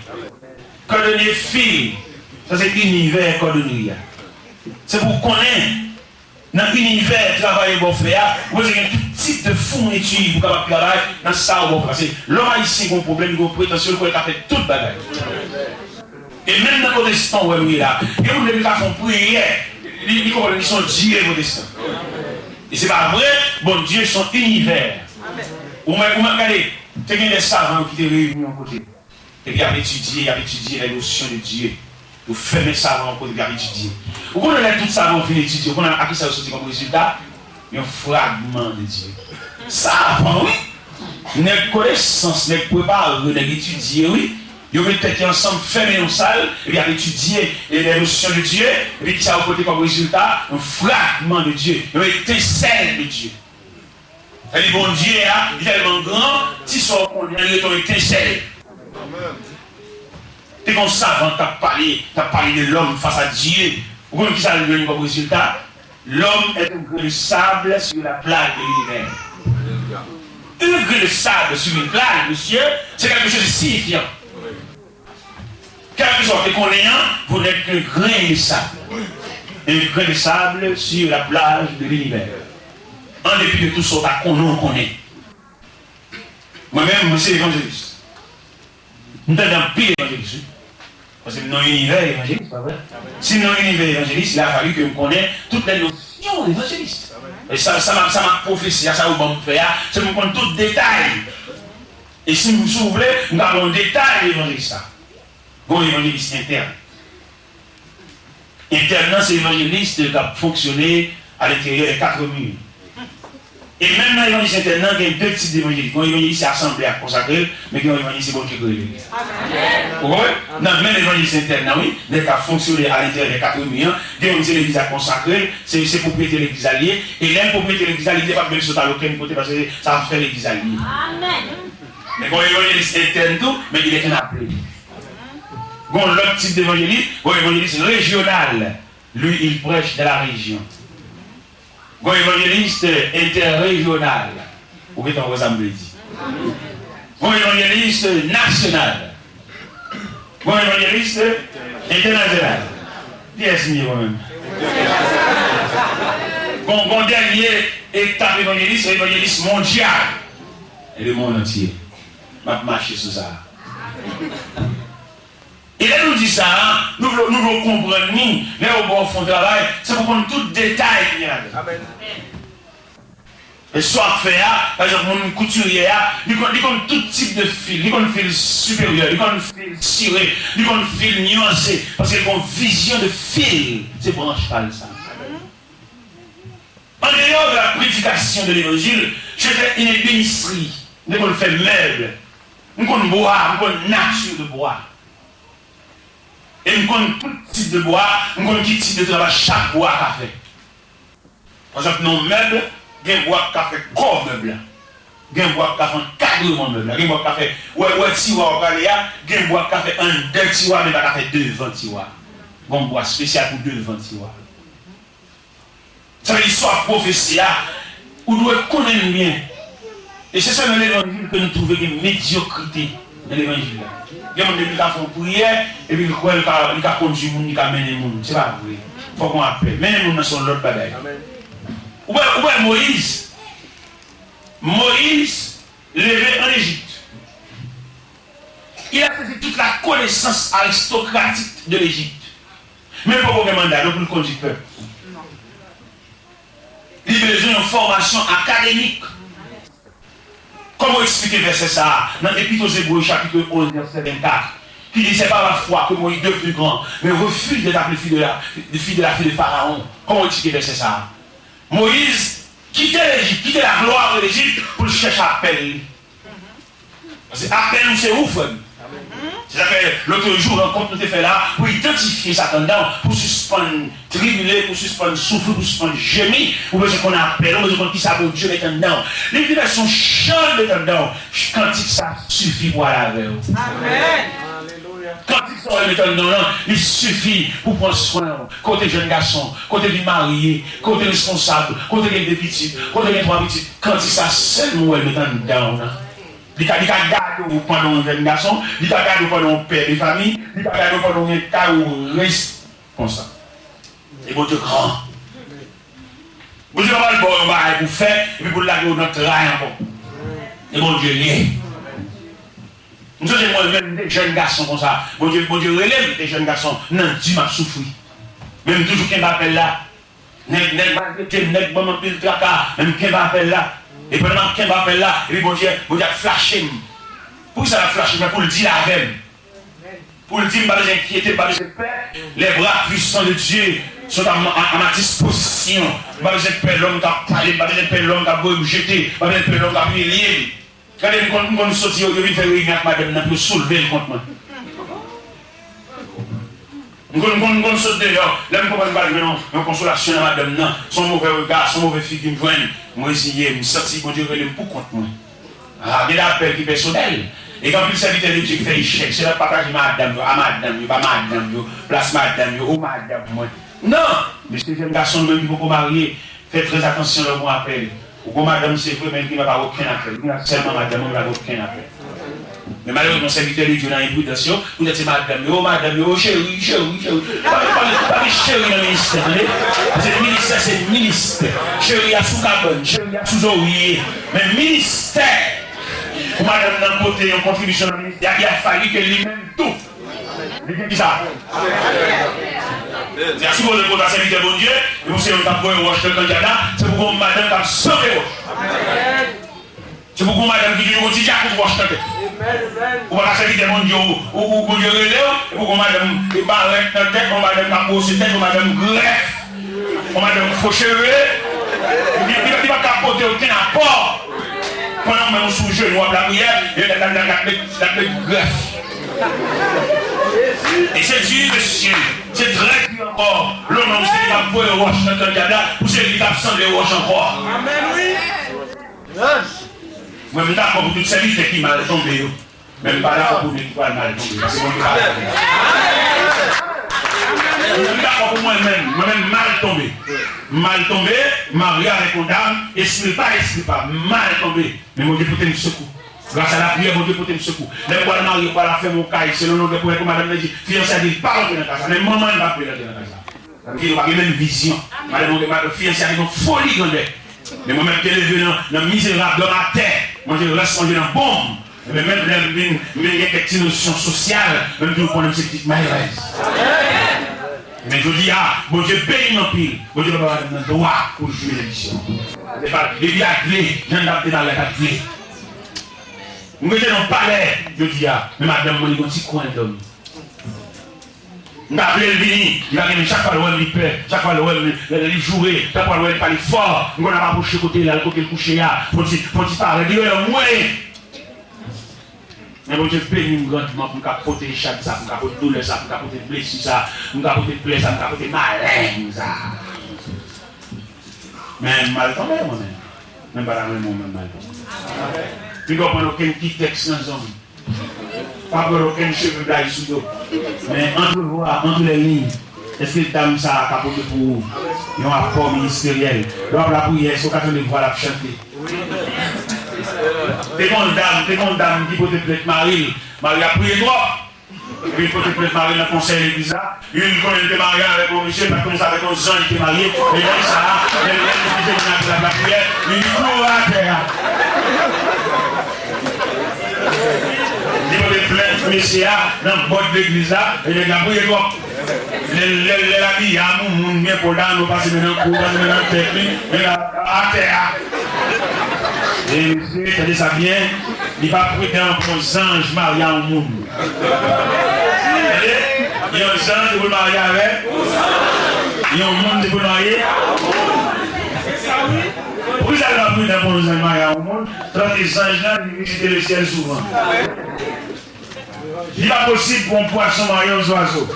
Kòdonye fil. Sa se inivè kòdonri a. Se pou w konnen. Nan inivè travay yo ba w fè a, ou bezwen gen tout tip de founiti pou w kapab travay nan sa yo ba w fè. Paske lòm ayisyen gen yon pwoblèm, li gen yon pretansyon, li kwè l ka fè tout bagay. E menm nan pwotestan, ou wè nou ye la, gen moun depi l ka fè yon priyè, li, li konprann li se yon dye pwotestan. E se pa vre, Bondye se yon inivè. Ou mèt, ou mèt gade, te gen de savan ki te reyini yon kote. Epi y ap etidye, y ap etidye les notions de Dieu. Yo fèmen savan an kote, epi y ap etidye. Ou konnen lè tout savan yo fin etidye, ou konnen a kisa yo soti kòm rezilta? Yon fragman de Dye. Savan, wi! Nèg konesans, nèg prepare, nèg etidye, wi! Yo met tèt yo ansanm, fèmen yon sal, epi y ap etidye les notions de Dieu, epi kisa yo pote kòm rezilta? Yon fragman de Dye, yon etensèl de Dye. Sèvi Bondye a, li tèlman gran, ti sa w konnen an, li rete yon etensèl. Te gen yon savan k t ap pale, k t ap pale de lòm fas a Dye. Ou konn kisa l jwenn kòm rezilta? L'homme est un grain de sable sur la plage de l'univers. Un grain de sable sur une plage, monsieur, c'est quelque chose de signifiant. Kèlkeswa w te konnen an, vous n'êtes qu'un grain de sable. Un grain de sable sur la plage de l'univers. An depi de tout sa w ta konnen, w konnen. Mwen menm, mwen se evanjelis. M tande anpil evanjelis, wi. Paske m nan yon inivè evanjelis, pa vre? Si m nan yon inivè evanjelis, il a fallu que m konnen toutes les notions d'évangéliste. E sa, sa m ap, sa m ap pwofese a, sa yo ban m fè a, se pou m konn tout detay. E si, si w vle, m ka ba w yon detay evanjelis la. Gon evanjelis entèn. Entèn nan se evanjelis k ap fonksyone alenteryè de kat mi. E menm nan evanjelis entèn nan, gen de tip evanjelis. Gon evanjelis se asanble a k konsakre l, men gen yon evanjelis se Bondye k rele l. Ou konprann? Nan menm evanjelis entèn nan, wi, nèg k ap fonksyone alenteryè de kat mi an, gen youn se legliz la k konsakre l, se, se pwopriyete legliz la l ye, e lè l pwopriyete legliz la, li te p ap menm sot al okenn kote paske sa afè legliz la l ye. Men gon evanjelis entèn tou, men il est un appelé. Gon lòt tip devanjelis, gon evanjelis rejyonal. Lui, il prêche dans la région. Gon evanjelis entèrejyonal. Ou gentan wè sa m vle di. Gon evanjelis nasyonal. Gon evanjelis entènasyonal. Kiyès m ye mwen menm? Gon, gon dènye etap evanjelis, evanjelis mondyal. E le monde entier. M ap mache sou sa. E lè nou di sa, nou vle, nou vle w konprann li. Lè yo ba w fè yon travay, se pou w konn tout detay ki gen ladan l. E sa w ap fè a, pa egzanp, moun koutiryè a, li konn, li konn tout tip de fil, li konn fil siperyè, li konn fil sire, li konn fil nyanse, paske li gen yon vizyon de fil, se branch pa l sa. En dehors de la prédication de l'évangile, je fais une ébénisterie. M te konn fè mèb. M konn bwa, m konn nature de bois. E m konn tout tip de bwa, m konn ki tip de travay chak bwa ka fè. Pa egzanp, nan yon mèb, gen bwa k ka fè kò mèb la. Gen bwa k ka fè ankadreman mèb la. Gen bwa k ka fè, wè, wè tiwa w prale a, gen bwa k ka fè anndan tiwa, men pa ka fè devan tiwa. Gen bwa espesyal pou devan tiwa. Sa vle di, sa w ap pwofese a, ou dwe konnen l byen. E se sèl nan levanjil ke nou twouve gen medyokrite nan levanjil la. Gen moun depi l ka fè yon priyè, epi l kwè l ka, li ka kondui moun, li ka mennen moun. Se pa vre. Fòk yon apèl. Mennen moun nan se yon lòt bagay. Ou wè, ou wè Moyiz? Moyiz leve ann Ejip. Il a saisi toute la connaissance aristocratique de l'Égypte. Men poko gen manda non pou l kondui pèp. Li bezwen yon fòmasyon akademik. Kòman w eksplike vèsè sa a nan Epit aux Hébreux, chapitre onze, verset vingt-quatre, qui dit, c'est par la foi que Moïse, devenu grand, mais refuse d'être appelé fils de la, fils de la fille de Pharaon? Kòman w eksplike vèsè sa a? Moyiz kite Lejip, kite la glwa de Lejip pou l chèche apèl li. Paske apèl ou se ou, frè m. Se sa fè, lòt jou, rankont nou te fè la, pou idantifye sa k anndan w, pou sispann tribile, pou sispann soufri, pou sispann jemi, ou bezwen konn apèl ou, ou bezwen konn kisa Bondye mete anndan w. Li, li vin fè se yon chan l mete anndan w. Kantik sa sifi pou ale avè w. Amèn. Kantik sa w al mete anndan w lan, li sifi pou pran swen w. Kote jèn gason, kote vin marye, kote responsab, kote gen de pitit, kote gen twa pitit. Kantik sa sèlman w al mete anndan w lan. Li ka, li ka gade w pandan w jèn gason, li ka gade w pandan w pè de fanmi, li ka gade w pandan w gen kay ou res konsa. E Bondye gran. Bondye pa pral ba w yon bagay pou fè, epi pou l lage w nan tray ankò. E Bondye l ye. M sonje mwen menm, m te jèn gason konsa. Bondye, Bondye rele m, m te jèn gason, nan di m ap soufri. Men m toujou kenbe apèl la. Nèg, nèg maltrete m, nèg ban m anpil traka, men m kenbe apèl la. E pandan m ap kenbe apèl la, epi Bondye, Bondye ap flache m. Poukisa l ap flache m? Pou l deal avè m. Pou l di m pa bezwen enkyete, m pa bezwen pè. Les bras puissants de Dieu sont à, à, à ma disposition. M pa bezwen pè lòm k ap pale m, m pa bezwen pè lòm k ap voye m jete, m pa bezwen pè lòm k ap imilye m. Gade, m konn, m konn soti, yo, yo vin fè reyinyon ak madanm nan pou yo soulve l kont mwen. M konn, m konn, m konn sot deyò, lè m konprann m pa jwenn yon, yon konsolasyon nan madanm nan, se yon move rega, se yon move figi m jwenn, m reziye, m santi Bondye rele m pou kont mwen. A, gen de apèl ki pèsonèl. E gen anpil sèvitè de Dye ki fè echèk. Se lè y ap pataje madanm yo, a madanm yo, ba madanm yo, plas madanm yo, o madanm mwen. Non! Mesye jèn gason nou menm ki poko marye, fè trè atansyon lè w gen yon apèl. Ou gen yon madanm, se vre, men li pa ba w okenn apèl. Ou gen sèlman madanm ou, li pa ba w okenn apèl. Men malerezman, sèvitè de Dye nan enpridans yo, poutèt se madanm yo, o madanm yo, o cheri, cheri, cheri. Pa, pa, pa gen cheri nan ministè, tande. Paske ministè, se ministè. Cheri a sou kabann, cheri a sou zorye. Men ministè, pou madanm nan pote yon kontribisyon nan ministè a, il a fallu que li menm tou. Li gen kisa? Li a sipoze konn sa sèvitè Bondye, e pou se yo k ap voye wòch nan kandyad la, se pou gon madanm k ap sanble wòch. Se pou gon madanm ki toujou gon ti djakout wòch nan tèt. Ou pa ka sèvitè Bondye, ou, ou, ou Bondye rele w, e pou gon madanm e barèt nan tèt, gon madanm k ap bwose tèt, gon madanm grèf, gon madanm fo cheve, li, li, li pa ka pote okenn apò. Pandan w menm ou sou jenou w ap lapriyè, e l ap, l ap, l ap met, l ap met grèf. E se di, mesye, se trè di ankò. Lè w menm se li k ap voye wòch nan kandyad la, pou se li k ap sanble wòch ankò. Amèn, wi. Mwen, m dakò pou tout sèvitè ki mal tonbe yo. Men m pa dakò pou nèg ki pral mal tonbe. Paske Bondye pa mal tonbe. M dakò pou mwen menm. Mwen menm, mal tonbe. M mal tonbe, marye avèk yon dam, espri l pa espri pa m, mal tonbe. Men Bondye pote m sekou. Gras a lapriyè, Bondye pote m sekou. Lè m pral marye, m pral ap fèmen yon kay, selon longè ponyèt pou madanm nan di, fiyanse a di l pa rantre nan kay sa. Men manman l pa vle rantre nan kay sa. Sa vle di nou pa gen menm vizyon. Madanm, madanm, fiyanse a gen yon foli grandè. Men mwen menm te leve nan, nan mizerab, dòmi atè, manje rès manje nan bonm. Men menm lè m vin, m vin gen kèk ti nosyon sosyal, men m toujou konnen m se pitit malerèz. Men jodi a, Bondye beni m anpil. Bondye pa ba madanm nan dwa pou l jwi benediksyon. Se pa, depi a t vle, jan n t ap te pale a t ap vle. M rete nan palè jodi a, men madanm mwen li gon ti kwen l dòmi. M ta vle l vini, li pa gen, men chak fwa l wè m, li pè. Chak fwa l wè m, li, li, li joure. Chak fwa l wè m, li pale fò. M konn ap apwoche kote l, al kote l kouche a. Fon ti, fon ti parèt. Li rele m, mwen. Men Bondye beni m grandman pou m ka pote echad sa, pou m ka pote doulè sa, pou m ka pote blesi sa, pou m ka pote plè sa, pou m ka pote maleng sa. Men m mal tonbe, mwen menm. Men m pa ta renmen w menm mal tonbe. Piga w pran okenn kitèks nan zong. Pa pran okenn cheve blay sou do. Men antre vwa, antre lè liy. Èske dam sa a ka pote pou ou yon apò ministeryèl? Lè w ap lapriyè, èske w ka tande vwa l ap chante? Te gon dam, te gon dam ki pote plent mari l. Mari a priye twòp. Epi li pote plent mari l nan konsèy legliz la. Youn konnen li te marye avèk yon mesye, pa t konn sa avèk yon zanj li te marye. E nèg sa a, lè l, lè l kite moun ap lapriyè, li di kou atè a. Li pote plent mesye a nan bòd legliz la, e nèg la priye twòp. Lè, lè, lè l abiye a moun, moun byen pòl ta nou pase men nan kou, pase men nan tèt li, men la atè a. E mesye, tande sa byen, li pa pridan pou yon zanj marye a yon moun. Tande, yon zanj pou l marye avè yon moun, se pou l marye. Poukisa l pa pridan pou yon zanj marye a yon moun? Paske zanj lan, li vizite lesyèl souvan. Li pa posib pou yon pwason marye yon zwazo.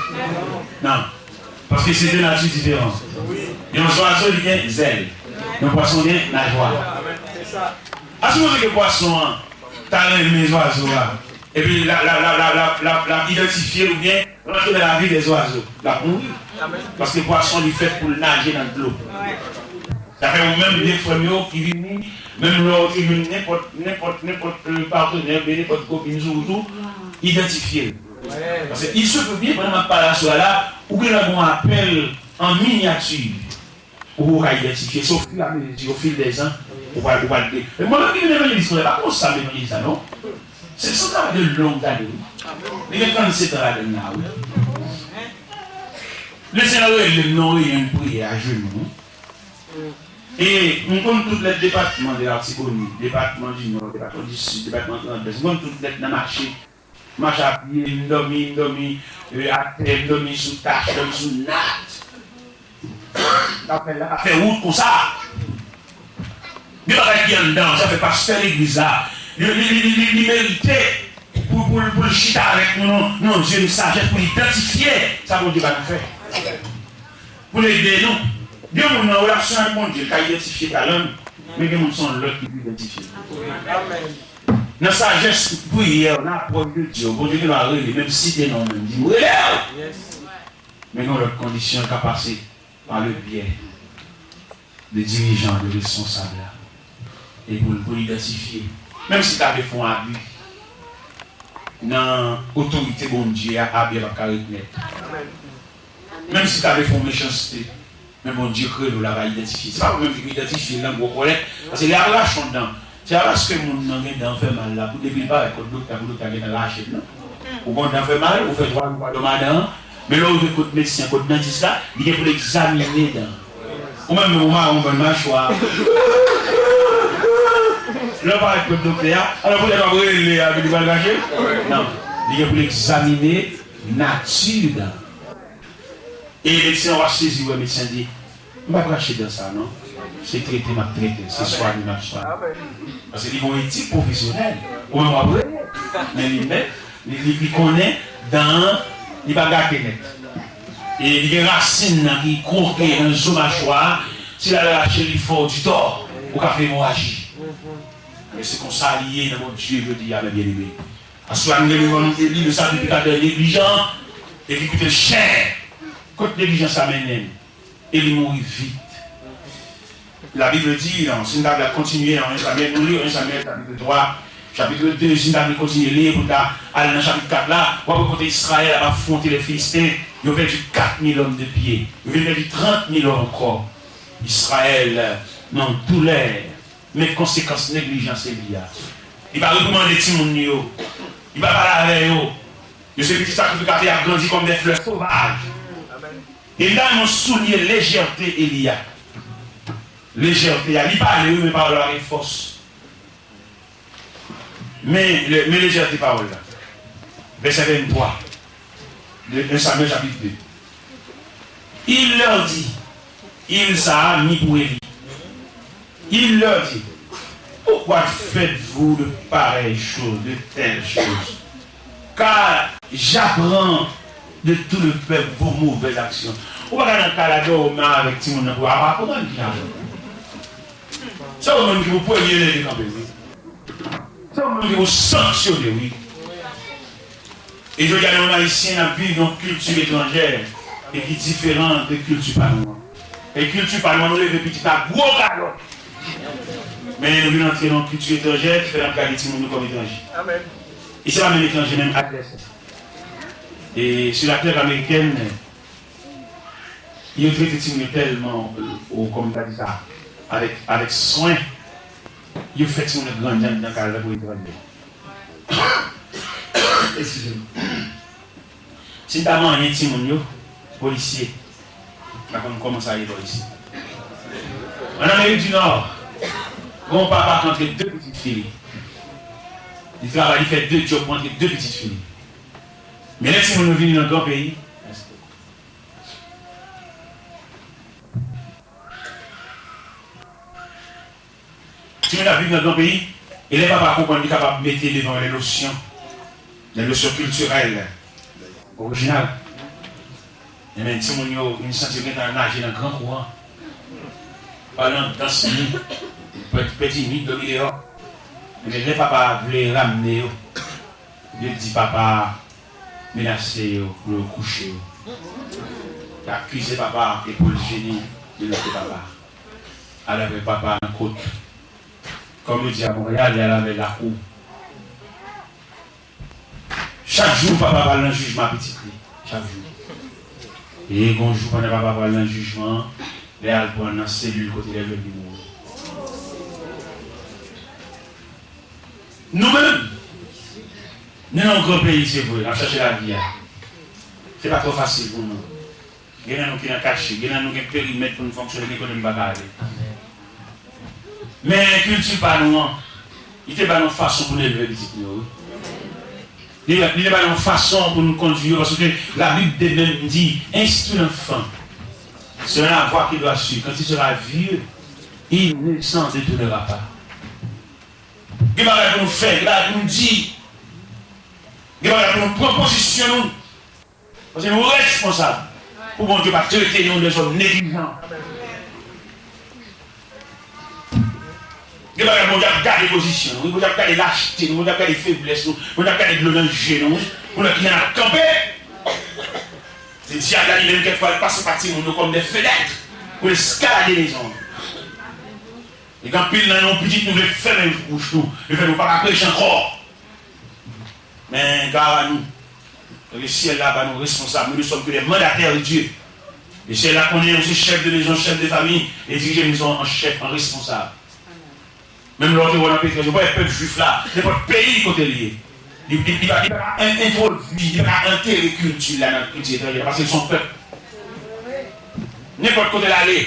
Non. Paske se de nati diferan. Yon zwazo, li gen zèl. Yon pwason gen najwa. A sipoze ke pwason an ta renmen zwazo a. Epi l ap, l ap, l ap idantifye l oubyen rantre nan lavi dè zwazo. L ap mouri. Paske pwason, li fèt pou l naje nan dlo. Sa fè ou menm, de frè m yo ki vini, menm lè w te jwenn nenpòt, nenpòt, nenpòt, euh, patnè, oubyen nenpòt kopin sou wout ou, idantifye l. Paske il se peut bien, pandan m ap pale aswè a la, ou gen lè gen yon apèl an minyati, ou poko ka idantifye, se au fur et à mesure, au fil des ans, ou pral, ou pral de. E mwen menm ki vin evanjelis, mwen pa konn sa m evanjelis la, non. Se, se yon travay de longue année, wi. Li gen trannsenk an ladann la, wi. Lesenyè rele m nan yon reyinyon priyè ajenou. E m konn tout lèt depatman de Latibonit, depatman di Nò, depatman di Sid, depatman Grandans. M konn tout lèt nan mache. M mache a pye, m dòmi, m dòmi, e, atè, m dòmi sou tach, m dòmi sou nat. N ap fè, n ap fè wout konsa. Gen bagay ki anndan, sa fè pastè legliz la, li, li, li, li, li, li merite pou, pou, pou l chita avèk nou nan, nan zye de sajès, pou l idantifye sa Bondye ba nou fè. Pou l ede nou. Gen moun nan relasyon ak Bondye, l ka idantifye talan l, men gen moun se yon lòt ki pou idantifye l. Nan sajès priyè, nan apwòch de Dye, Bondye gen dwa rele, menm site non w menm, di, "M rele w!" Men gen yon lòt kondisyon, l ka pase pa le byè de dirijan, de responsab la. E pou, pou l idantifye. Menm si ta vle fè yon abi nan otorite Bondye a, abi a p ap ka ret nèt. Menm si ta vle fè yon mechanste, men Bondye kreye w la va idantifye. Se pa ou menm ki pou idantifye l nan gwo kòlèt. Paske lè y ap rache yon dan, se pa paske moun nan gen dan fè mal la, pou depi l parèt kot doktè, pou doktè a gentan rache l, non. Ou gen yon dan fè mal, ou fè twa jou pa dòmi adan an, men lè w rive kot medsen, kot dantis la, li gen pou l egzamine dan an. Ou menm menm ou mare yon bann machwa. Lè w parèt kot doktè a, alò poutèt w ap rele a, epi li pral rache? Non. Li gen pou l egzamine nati dan an. E medsen an w ap sezi wè medsen di, "M p ap rache dan sa non. Se trete m ap trete l, se swanye m ap swanye l." Paske li gen yon etik pwofesyonèl. Ou menm w ap rele. Men li menm, li, li, li konnen dan an, li pa gate nèt. E li gen rasin nan ki kwoke nan zo machwa a. Si l al rache l, li fè w di tò, ou ka fè emoraji. Men se konsa li ye nan Bondye jodi a, men byeneme. Aswè a, nou gen devan nou Eli, le sakrifikateur négligent, e ki koute l chè. Kot neglijans sa mennen n? Eli mouri vit. La Bible dit, si n ta vle kontinye nan en Samyèl, nou li en Samyèl chapit twa, chapit de, si n ta vle kontinye li pou n ta al nan chapit kat la, w ap wè kote Izrayèl ap afwonte lè Filisten, yo pèdi kat mil òm de pye, yo vin pèdi trant mil òm ankò. Izrayèl nan doulè. Men konsekans neglijans Eli a. Li pa reprimande timoun li yo. Li pa pale avè yo. Yo se pitit sakrifikatè, y ap grandi kòm de flè sovaj. E la nou souliye lejète Eli a. Lejète a. Li pale, wi, men pawòl la pa gen fòs. Men, men lejète pawòl la. Vèsè venntwa de en Samyèl chapit de. Il leur dit, il sa a ni pou Eli. Il leur dit, pourquoi faites-vous de pareilles choses, de telles choses? Car j'apprends de tout le peuple vos mauvaises actions. Ou pa ka nan kay la dòmi avèk timoun nan pou ap aprann ki jan. Se ou menm ki pou premye leve kanpe, wi. Se ou menm ki pou sanksyone, wi. E jodi a, nou menm Ayisyen, n ap viv yon kilti etranjè e ki diferan de kilti pa nou an. E kilti pa nou an, nou leve pitit la gwo kalòt. Men nou vin antre nan yon kilti etranjè ki fè n ap gade timoun nou kòm etranje. E se pa menm etranje, menm advèsè. E sou la tèr amerikèn, yo trete timoun yo tèlman, o, kòman m ta di sa, avèk, avèk swen, yo fè timoun yo grandi anndan kay la tankou etranje. Eskize m. Si n ta manyen timoun yo, polisye, m pa konn kòman sa ye bò isi. Ann Amerik di Nò, gen yon papa ki antre de pitit fi li. Li travay, li fè de djòb pou antre de pitit fi li. Men lè timoun yo vini nan gran peyi, timoun ap viv nan gran peyi, e lè papa a konprann li kapab mete devan yo lè nosyon, lè nosyon kiltirèl, orijinal. Ebyen, timoun yo vin santi yo gentan naje nan gran kouran. Palan dans ni, pè-, pèdi nwit, dòmi deyò. Ebyen, lè papa a vle ramne yo, yo di papa a menase yo pou yo kouche yo. Yo akize papa a e pou l vini denonse papa a. Al avè papa a nan kot. Kòm yo di a Monreyal, y al avè lakou. Chak jou, papa pral nan jijman a pitit li. Chak jou. E gon jou, pandan papa pral nan jijman an, lè y al pran nan selil kote lè jwenn li mouri. Nou menm, nou nan yon gran peyi, se vre, n ap chache lavi a. Se pa twò fasil pou nou. Gen nan nou ki nan kache, gen nan nou gen perimèt pou nou fonksyone, gen kote nou pa ka ale. Men kilti pa nou an, li te ba nou fason pou nou elve pitit nou yo, wi. Li, li te ba nou fason pou nou kondui yo, paske Labib de menm di, instruis l'enfant selon la voie qu'il doit suivre, quand il sera vieux, il ne s'en détournera pas. Gen bagay pou nou fè, gen bagay pou nou di, gen bagay pou nou pran pozisyon nou. Paske nou responsab pou Bondye pa trete nou de zòm neglijan. Gen bagay Bondye ap gade pozisyon nou, wi, Bondye ap gade lachte nou, Bondye ap gade feblès nou, Bondye ap gade dlo nan je nou, wi, pou lè ki jan n ap kanpe. Se dyab la li menm kèk fwa l pase pa timoun nou kòm de fenèt pou l eskalade lezòm. E gen anpil nan nou, pitit nou vle fèmen bouch nou, vle fè nou pa ka preche ankò. Men gara nou, paske syèl la ba nou responsab, nous ne sommes que des mandataires de Dieu. E syèl la konnen ou se chèf de mezon, chèf de fanmi, e dirije mezon an chèf, an responsab. Menm lè w te wè nan peyi etranje, ou pa wè pèp jwif la, nenpòt peyi kote l ye, li, li, li pa, li pa ka en-, entwodui, li pa ka antere kilti l la nan kilti etranjè la, paske l se yon pèp. Nenpòt kote l ale,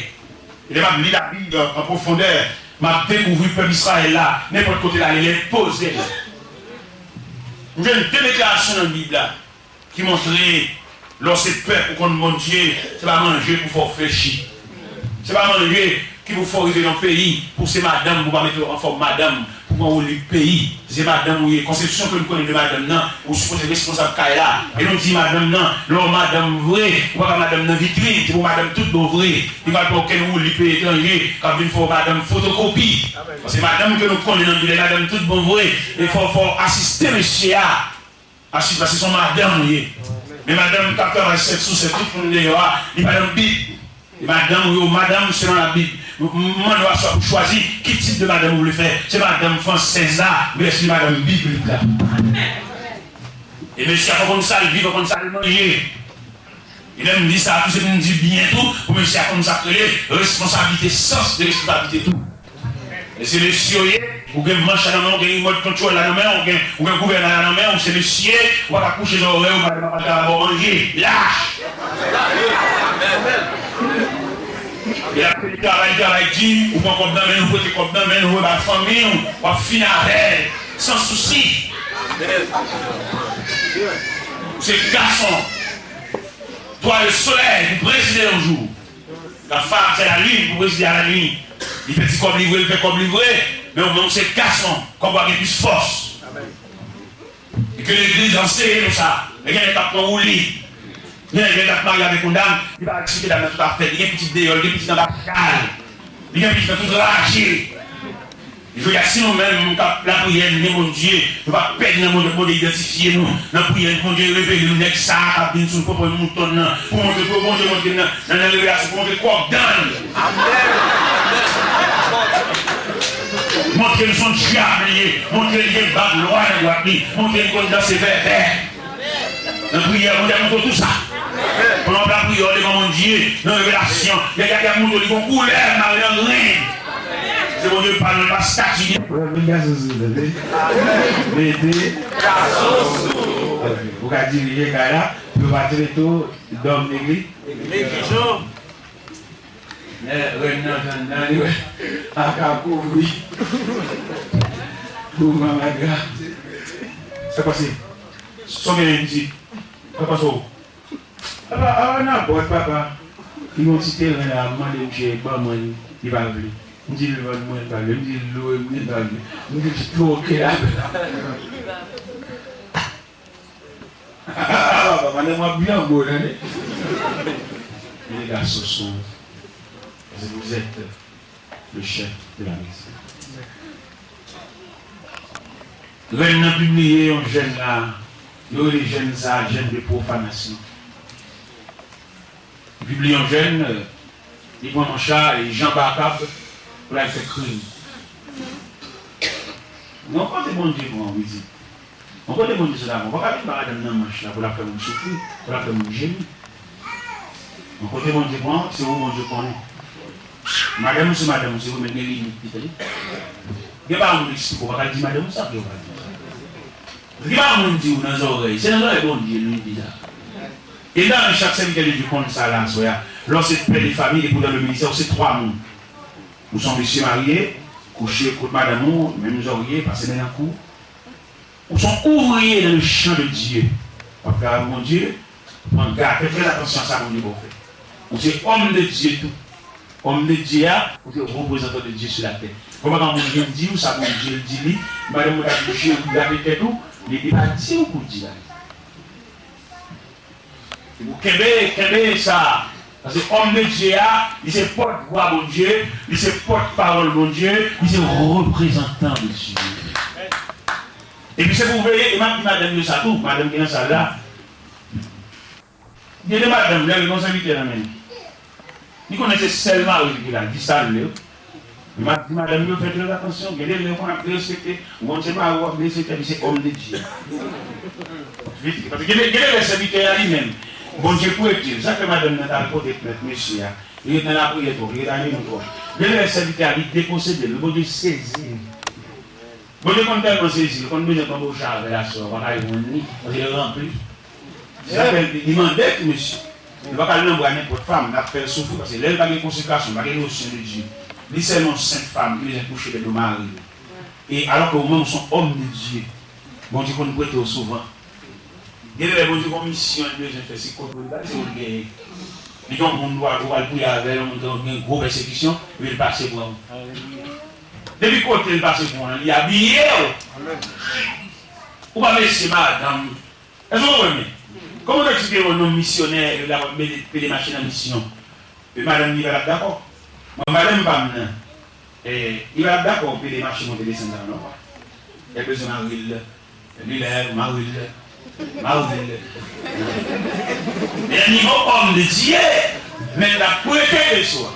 e lè m ap li Labib an pwofondè, m ap dekouvri pèp Izrayèl la, nenpòt kote l ale, l enpoze l. M jwenn de deklarasyon nan Bib la ki montre, lè w se pèp ou konn Bondye, se pa manje pou fè w flechi. Se pa manje ki pou fè w rive nan peyi, pou se madanm pou pa mete w an fòm madanm, pou pran woulib peyi. Se madanm ou ye. Konsepsyon ke nou konnen de madanm nan, ou sipoze responsab kay la. E nou di madanm nan, lè w madanm vre, ou pa ka madanm nan vitrin, se pou madanm tout bon vre. Li pa pran okenn woulib peyi etranje k ap vin fè w madanm fotokopi. Paske madanm ke nou konnen nan Bib la, madanm tout bon vre, e fò, fò w asiste mesye a. Aswit, paske se yon madanm ou ye. Men madanm k ap travay sèt sou sèt, tout moun deyò a, li pa nan Bib. E madanm ou yo, madanm selon Labib. M, m mande w aswè pou chwazi ki tip de madanm ou vle fè. Se madanm fransèz la, oubyen se madanm biblik la. E mesye a fò konn sa l viv, fò konn sa l manje. E lè m di sa, tou se pou m di byen tou, pou mesye a konn sa k rele responsablite, sans de responsablite tou. E se mesye w ye, ou gen manch la nan men w, ou gen remote control la nan men w, ou gen, ou gen gouvènè a nan men w, se mesye, ou pa ka kouche zòrèy ou, madanm ap al travay ba w manje. Lach! E l ap fè travay, travay di, ou pran kòb nan men l, ou prete kòb nan men l, ou ba fanmi w, w ap fini avè l, san sousi. Ou se gason. Twal solèy pou prezide yon jou. L ap fè aksè lalin pou prezide alannuit. Li fè ti kòb li vre, li fè kòb li vre. Men ou menm se gason, kòb ou a gen plis fòs. E ke legliz anseye nou sa. Men gen nèg k ap pran woulib. Gen nèg k ap marye avèk yon dam, li pa respekte dam nan tout afè. Li gen pitit deyò, li gen pitit anba chal. Li gen pitit nan tout raje. Jodi a, si nou menm, nou k ap lapriyè, nou gen Bondye, nou pa pè nan Bondye, Bondye idantifye nou nan priyè, Bondye revele nou nèg sa a k ap vin sou pwòp mouton nan, pou montre ke Bondye montre nan, nan, nan revelasyon, pou montre kòk dan l. Montre l se yon dyab li ye, montre l gen bab lwa nan dwat li, montre l konn danse vèvè. Nan priyè, Bondye ap montre w tou sa. Pandan w ap lapriyè, w devan Bondye, nan revelasyon, y a, y a, y ap montre w li gon koulè mare nan ren. Se Bondye pa nou, pa stati. Mete gason sou tèt, wi. Mete gason sou. Ok. Ou ka dirije kay la, pou yo pa trete w dòm negli. Neglijan. Men rèn nan, nan, nan, li wè. A ka kouvri. Kouvri anba dra. Sa k pase? Sa w genyen di? Sa k pase w? Papa, a, nan pòt, papa. Li gon ti teren la, m mande misye ban mwen li, li pa vle. M di l vann mwen, li pa vle. M di l lwe mwen, li pa vle. M di l twoke la. Papa, madanm w ap byen gwo, tande. Mete gason sou. Paske vous êtes le chef de la maison. Rèn nan pibliye yon jèn la, yo rele jèn sa a jèn de pwofanasyon. Li pibliye yon jèn, li pran manch la, e Jan Bakab pou l al fè krim. Yon kote Bondye pran yon pitit. Yon kote Bondye sot avan. Ou pa ka vin ba madanm nan manch la pou l ap fè moun soufri, pou l ap fè moun jemi. Yon kote Bondye pran, se ou Bondye konnen. Madanm ou se madanm ou, se ou, men gen limit li, tande. Gen pa moun eksplike, ou pa ka di madanm ou sa ke ou pa di. Gen pa moun di ou nan zòrèy, se nan zòrèy Bondye li di sa. E nan chak sèvitè de Dye konn sa la aswè a. Lè w se pè de fanmi, e pou dans le ministère, ou se twa moun. Ou se yon mesye marye, kouche kot madanm ou, menm zòrye, pase men nan kou. Ou se yon ouvriye dans le champ de Dieu. W ap travay pou Bondye, pran gad, fè trè atansyon a sa Bondye ba w fè. Ou se homme de Dieu tou. Homme de Dieu a, ou se reprezantan de Dieu sou latè. Fò pa gen moun vin di w sa Bondye di li, madanm ou t ap bouche ou gate tèt ou, li, li pa di w pou w di bagay. Ou kenbe, kenbe sa. Paske homme de Dieu a, li se pòt vwa Bondye, li se pòt pawòl Bondye, li se reprezantan de Dye. Epi se pou veye, e m ap di madanm yo sa tou, madanm ki nan sal la. Gen de madanm, lè l gen yon sèvitè nan men l, li konnen se sèl mari l ki la, di sa l vle. M ap di madanm yo fè trè atansyon, gen de lè yo konn ap derespekte, ou konn se mari w ap derespekte, epi se homme de Dieu. Vit, paske gen de, gen de lè sèvitè a li menm, Bondye prete l, sa k fè madanm nan t al pote plent mesye a, li ret nan lapriyè twòp, li ret ajenou twòp. Gen de lè sèvitè a li deposede l, Bondye sezi l. Bondye konn tèlman sezi l, konn bezwen tonbe w chavè aswè, ou pa ka jwenn li, paske l ranpli. Se sa k fè li, li mande pou mesye. Li pa ka al nan bra nenpòt fanm, l ap fè l soufri, paske lè l pa gen konsekrasyon, pa gen nosyon de Dye, li sèlman yon senp fanm ki bezwen kouche lè do mari l. E alò ke ou menm ou se yon homme de Dieu, Bondye konn prete w souvan. Gen de lè Bondye gon misyon li bezwen fè, se kote w ye, pa se ou l genyen. Li gen yon moun ou al, ou al priye avè l, yon moun ki gen gwo pèsekisyon, epi l pase pran w. Depi kote l pase pran w, li abiye w. Ou pa mesye madanm. Èske w konprann mwen? Kòman w eksplike yon nonm misyonè, l ap pede, pede mache nan misyon? E madanm li pa t ap dakò. Mwen, madanm pa m nan, e, li pa t ap dakò pede mache monte desann sa non. Li bezwen mari l. Li lè, mari l. Mari l. Men nivo homme de Dieu, men l ap prete veso a.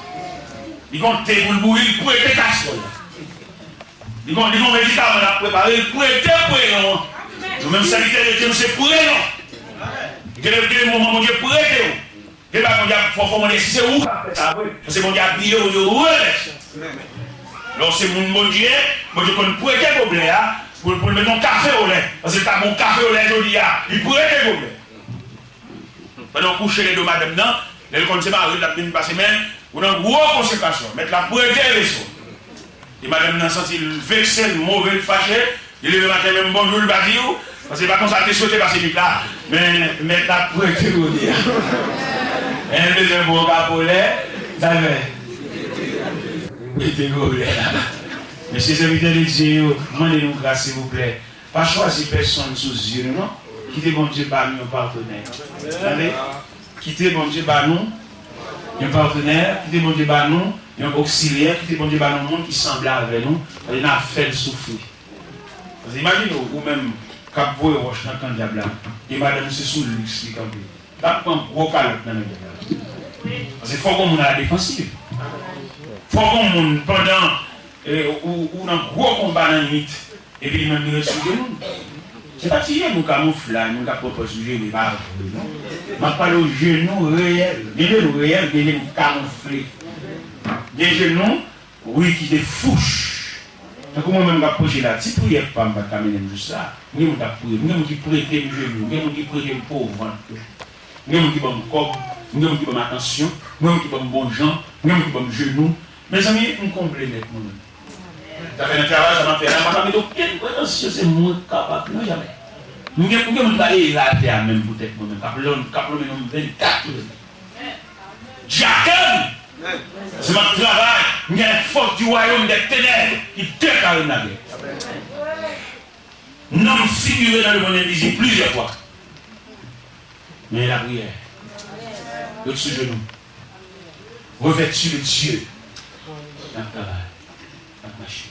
Li gon te pou l bouri, li prete kastwòl la. Li gon, li gon medikaman l ap prepare, li prete preyon an. Nou menm sèvitè de Dye, nou se preyon. Gen, gen moman Bondye prete w. Gen bagay Bondye ap fè w, fò w mande si se ou k ap fè sa vre. Paske Bondye abiye w, Bondye revèse w. Lè w se moun Bondye, Bondye konn prete goblè a pou, pou l mete yon kafe olè. Paske l ta bon kafe olè jodi a, li prete goblè. Pandan w kouche lè do madanm nan, lè l konn se mari l, l ap vin pase men ou nan gwo konsekrasyon. Mèt la prete veso. E madanm nan santi l vekse, l move, l fache, Li leve maten menm bonjou, li pa di w, paske li pa konsa l te swete pase nwit la. Men, mèt la prete kounye a. Men, l bezwen pran yon kapolè, sa l fè? Prete goblè a. Mesye sèvitè de Dye yo, mande nou gras, silvouplè. Pa chwazi pèsonn sou zye nou, non. Kite Bondye ba nou yon patnè. Tande? Kite Bondye ba nou yon patnè, kite Bondye ba nou yon oksilyè, kite Bondye ba nou moun ki sanble avè nou, paske n ap fè l soufri. Paske imajine w, ou menm k ap voye wòch nan kan dyab la, e madanm ou se sou liks li kanpe. L ap pran gwo kalòt nan men dyab la. Paske fòk yon moun a la defansiv. Fòk yon moun, pandan, eh, ou, ou nan gwo konba nan nwit, epi li menm li ret sou jenou l. Se pa ti jenou kamouflaj, moun k ap pran pòz sou jenou, e pa vre, non. M ap pale w jenou reyèl. Gen jenou reyèl, gen jenou kamofle. Gen jenou, wi, ki de fouch. Tankou mwen menm k ap preche la, ti priyè pa m pa t ka mennen m jis la. M gen moun k ap priye, m gen moun ki prete m jenou, m gen moun ki prete m po vant yo. M gen moun ki ban m kòb, m gen moun ki ban m atansyon, m gen moun ki ban m bon jan, m gen moun ki ban m jenou. Mezanmi, m konble nèt mwen menm. Zafè nan travay sa m ap fè la, m pa ka mete okenn pretansyon se mwen k kapab, non, jamè. M gen, m gen moun ki pa leve atè a menm pou tèt mwen menm, k ap lon-, k ap lonmen non m vennkat sou vennkat. Dyaken! Se m ap travay, m gen fòs di wayòm dè tenèb ki dekare m lagè. Non m figire nan lemonn envizib plizyè fwa. Men lapriyè, ret sou jenou. Revèti de Dye. N ap travay. N ap mache.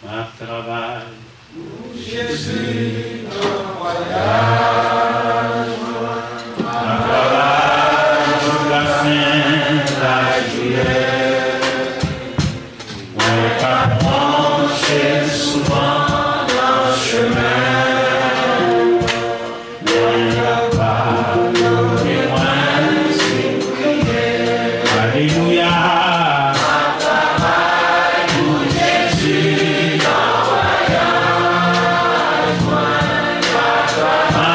M ap travay pou Jezi nan vwayaj mwen. M ap travay jouk lafen lajounen. Mwen ka pwonche souvan nan chemen. Mwen ka padone mwen si m kriye. Alelouya. M ap travay pou Jezi nan vwayaj mwen. M ap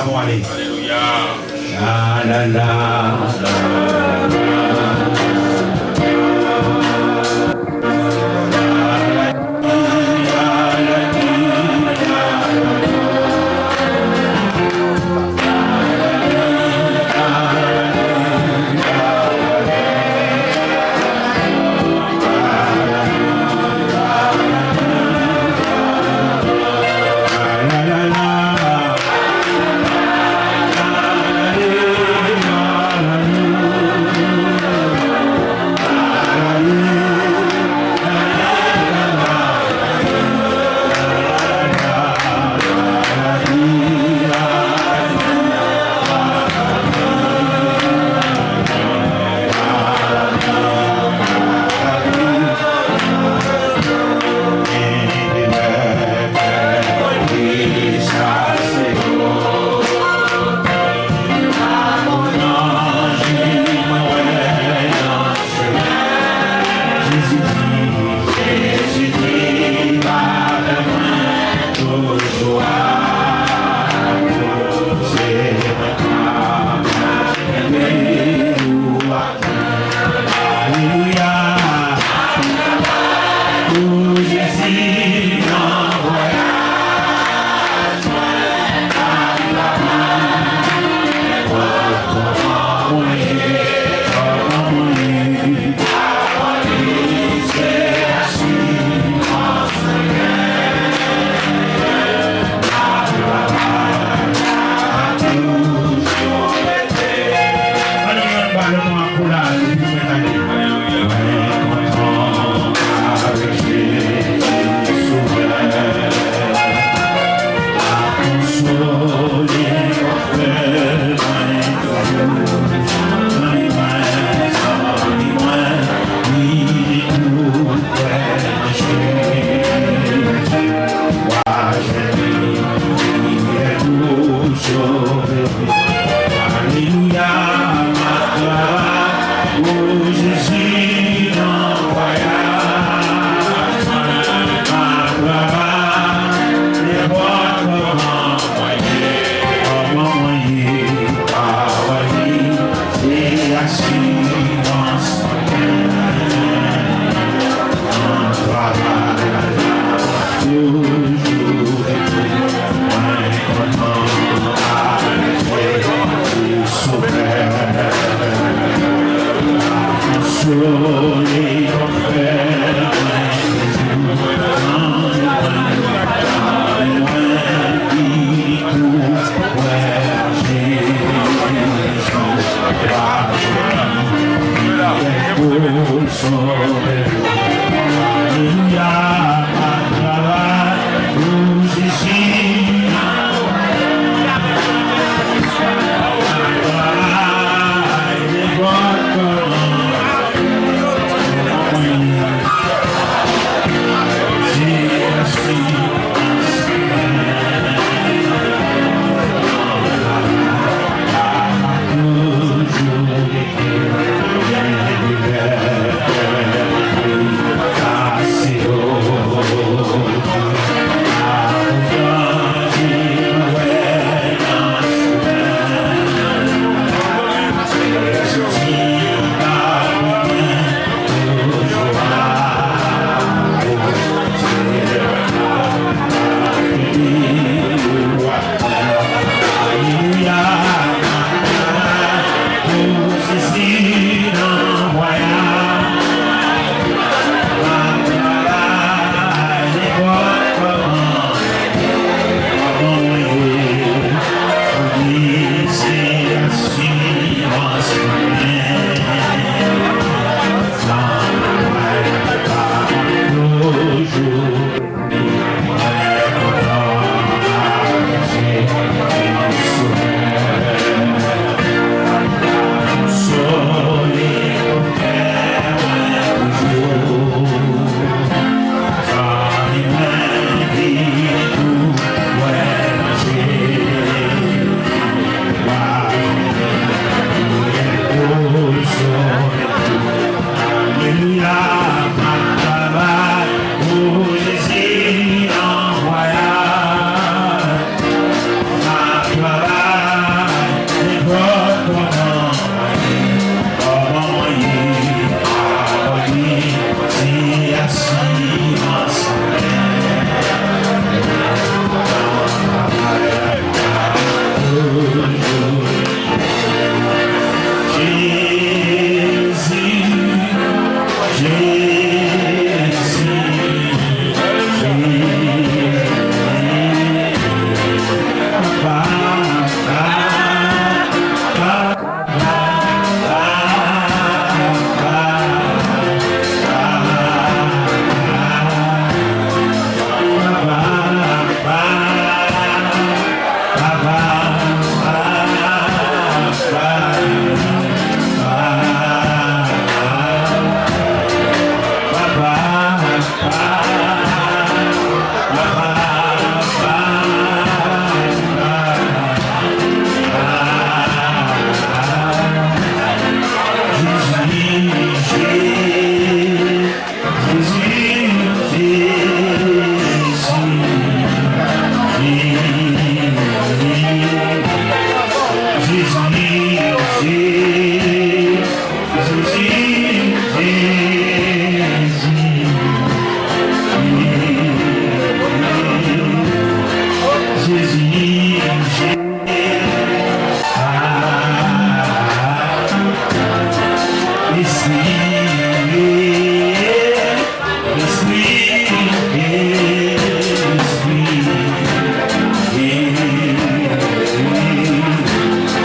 Ann ale. Alelouya. La, la, la. Alelouya. O Jezi, nan vwayaj mwen, nenpòt kòman mwen ye, kòman mwen ye, pawòl li se asirans mwen. Ann ba l yon akolad, epi nou mèt ale. Mwen kontan avèk Jezi Sovè. L ap konsole òfèl mwen toujou. Zanmi mwen, zanmi mwen, li tou prè nan Jezi. W a jwenn li, li tou sove. Alelouya, m ap travay, o Jezi, nan vwayaj mwen, m ap travay, nenpòt kòman mwen ye, kòman mwen ye, pawòl li se asirans mwen, m ap travay toujou.